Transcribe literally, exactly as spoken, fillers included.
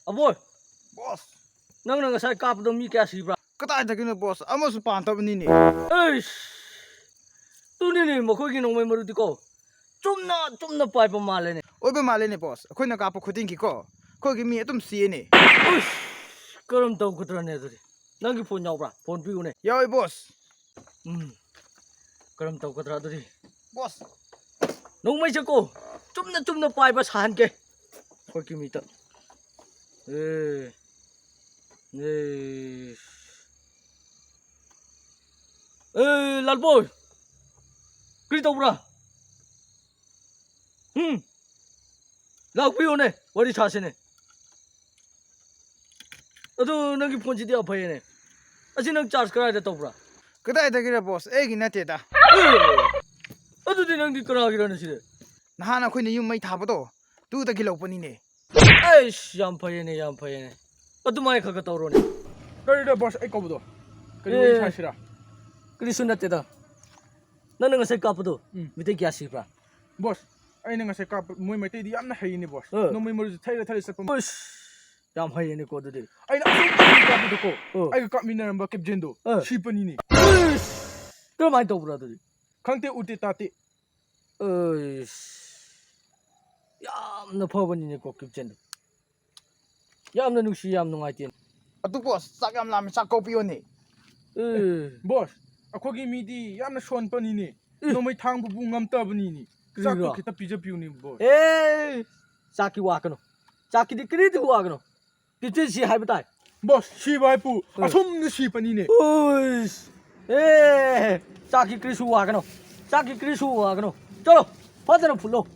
ꯑꯕꯣꯏ, ꯕꯣꯁ꯫ ꯅꯪꯅ ꯉꯁꯥꯏ ꯀꯥꯞꯄꯗꯣ ꯃꯤ ꯀꯌꯥ ꯁꯤꯕ꯭ꯔꯥ? ꯀꯗꯥꯏꯗꯒꯤꯅꯣ ꯕꯣꯁ, ꯑꯃꯁꯨ ꯄꯥꯟꯗꯕꯅꯤꯅꯦ꯫ ꯑꯩꯁ, ꯇꯨꯅꯤꯅꯦ ꯃꯈꯣꯏꯒꯤ ꯅꯣꯡꯃꯩ ꯃꯔꯨꯗꯤꯀꯣ, ꯆꯨꯝꯅ ꯆꯨꯝꯅ ꯄꯥꯏꯕ ꯃꯥꯜꯂꯦꯅꯦ꯫ ꯑꯣꯏꯕ ꯃꯥꯜꯂꯦꯅꯦ ꯕꯣꯁ, ꯑꯩꯈꯣꯏꯅ ꯀꯥꯞꯄ ꯈꯨꯗꯤꯡꯒꯤꯀꯣ ꯑꯩꯈꯣꯏꯒꯤ ꯃꯤ ꯑꯗꯨꯝ ꯁꯤꯌꯦꯅꯦ꯫ ꯎꯁ, ꯀꯔꯝ ꯇꯧꯒꯗ꯭ꯔꯅꯦ ꯑꯗꯨꯗꯤ? ꯅꯪꯒꯤ ꯐꯣꯟ ꯌꯥꯎꯕ꯭ꯔꯥ? ꯐꯣꯟ ꯄꯤꯌꯨꯅꯦ꯫ ꯌꯥꯎꯋꯦ ꯕꯣꯁ꯫ ꯎꯝ, ꯀꯔꯝ ꯇꯧꯒꯗ꯭ꯔꯥ ꯑꯗꯨꯗꯤ? ꯕꯣꯁ꯫ ꯅꯣꯡꯃꯩꯁꯦꯀꯣ, ꯆꯨꯝꯅ ꯆꯨꯝꯅ ꯄꯥꯏꯕ ꯁꯥꯍꯟꯒꯦ ꯑꯩꯈꯣꯏꯒꯤ ꯃꯤꯗ꯫ ꯑꯦ, ꯑꯦ꯫ ꯑꯦ, ꯂꯥꯜꯕꯣꯏ, ꯀꯔꯤ ꯇꯧꯕ꯭ꯔꯥ? ꯎꯝ, ꯂꯥꯛꯄꯤꯌꯣꯅꯦ, ꯋꯥꯔꯤ ꯁꯥꯁꯤꯅꯦ꯫ ꯑꯗꯨ ꯅꯪꯒꯤ ꯐꯣꯟꯁꯤꯗꯤ ꯌꯥꯝ ꯐꯩꯌꯦꯅꯦ꯫ ꯑꯁꯤ ꯅꯪ ꯆꯥꯔꯖ ꯀꯗꯥꯏꯗ ꯇꯧꯕ꯭ꯔꯥ? ꯀꯗꯥꯏꯗꯒꯤꯔ ꯕꯣꯁ, ꯑꯩꯒꯤ ꯅꯠꯇꯦꯗ꯫ ꯑꯦ! ꯑꯗꯨꯗꯤ ꯅꯪꯗꯤ ꯀꯅꯥꯒꯤꯔꯅꯦ ꯁꯤꯗꯤ? ꯅꯍꯥꯟ ꯑꯩꯈꯣꯏꯅ ꯌꯨꯝ ꯃꯩ ꯊꯥꯕꯗꯣ, ꯇꯨꯗꯒꯤ ꯂꯧꯕꯅꯤꯅꯦ꯫ ꯑꯩꯁ, ꯌꯥꯝ ꯐꯩꯌꯦꯅꯦ, ꯌꯥꯝ ꯐꯩꯌꯦꯅꯦ꯫ ꯑꯗꯨꯃꯥꯏꯅ ꯈꯔ ꯈꯔ ꯇꯧꯔꯣꯅꯦ꯫ ꯀꯔꯤꯅꯣ ꯕꯣꯁ, ꯑꯩ ꯀꯧꯕꯗꯣ? ꯀꯔꯤ ꯑꯦ, ꯋꯥꯔꯤ ꯁꯥꯁꯤꯔꯥ? ꯀꯔꯤꯁꯨ ꯅꯠꯇꯦꯗ꯫ ꯅꯪꯅ ꯉꯁꯥꯏ ꯀꯥꯞꯄꯗꯣ, ꯎꯝ꯫ ꯃꯤꯇꯩ ꯀꯌꯥ ꯁꯤꯕ꯭ꯔꯥ? ꯕꯣꯁ, ꯑꯩꯅ ꯉꯁꯥꯏ ꯀꯥꯞꯄ ꯃꯣꯏ ꯃꯩꯇꯩꯗꯤ ꯌꯥꯝꯅ ꯍꯩꯅꯦ ꯕꯣꯁ꯫ ꯑ꯫ ꯅꯣꯡꯃꯩ ꯃꯔꯨꯁꯦ ꯊꯩꯔ ꯊꯩꯔ ꯆꯠꯄ꯫ ꯑꯁ, ꯌꯥꯝ ꯍꯩꯌꯦꯅꯦꯀꯣ ꯑꯗꯨꯗꯤ꯫ ꯑꯩꯅ ꯑꯁꯨꯝ ꯑꯁꯨꯝ ꯀꯥꯞꯄꯗꯀꯣ, ꯑ꯫ ꯑꯩꯒ ꯀꯥꯞꯃꯤꯟꯅꯔꯝꯕ ꯀꯦꯞꯖꯦꯟꯗꯣ ꯑ꯫ ꯁꯤꯄꯅꯤꯅꯦ꯫ ꯑꯁ, ꯀꯔꯝꯍꯥꯏꯅ ꯇꯧꯕ꯭ꯔꯥ ꯑꯗꯨꯗꯤ? ꯈꯪꯗꯦ, ꯎꯗꯦ ꯇꯥꯗꯦ꯫ ꯑꯁ, ꯌꯥꯝꯅ ꯐꯕꯅꯤꯅꯦꯀꯣ ꯀꯦꯞꯖꯦꯟꯗꯣ꯫ ꯌꯥꯝꯅ ꯅꯨꯡꯁꯤ, ꯌꯥꯝ ꯅꯨꯡꯉꯥꯏꯇꯦ꯫ ꯑꯗꯨ ꯕꯣꯁ, ꯆꯥꯛ ꯌꯥꯝ ꯂꯥꯝꯃꯦ, ꯆꯥꯛ ꯀꯧꯕꯤꯌꯣꯅꯦ꯫ ꯑꯦ꯫ ꯕꯣꯁ, ꯑꯩꯈꯣꯏꯒꯤ ꯃꯤꯗꯤ ꯌꯥꯝꯅ ꯁꯣꯟꯕꯅꯤꯅꯦ꯫ ꯑꯦ꯫ ꯅꯣꯡꯃꯩ ꯊꯥꯡꯕꯕꯨ ꯉꯝꯇꯕꯅꯤꯅꯦ꯫ ꯆꯥꯛꯇꯣ ꯀꯔꯤꯔꯣ? ꯈꯤꯇ ꯄꯤꯖꯕꯤꯌꯨꯅꯦ ꯕꯣꯁ꯫ ꯑꯦ, ꯆꯥꯛꯀꯤ ꯋꯥꯒꯅꯨ꯫ ꯆꯥꯛꯀꯤꯗꯤ ꯀꯔꯤꯗꯤ ꯋꯥꯒꯅꯨ꯫ ꯀꯦꯞꯖꯦꯟ ꯁꯤ ꯍꯥꯏꯕ ꯇꯥꯏ꯫ ꯕꯣꯁ, ꯁꯤꯕ ꯍꯥꯏꯕꯨ ꯑꯦ꯫ ꯑꯁꯨꯝꯅ ꯁꯤꯕꯅꯤꯅꯦ꯫ ꯎꯏꯁ꯫ ꯑꯦ, ꯆꯥꯛꯀꯤ ꯀꯔꯤꯁꯨ ꯋꯥꯒꯅꯨ꯫ ꯆꯥꯛꯀꯤ ꯀꯔꯤꯁꯨ ꯋꯥꯒꯅꯨ꯫ ꯆꯠꯂꯣ, ꯐꯖꯅ ꯐꯨꯠꯂꯣ꯫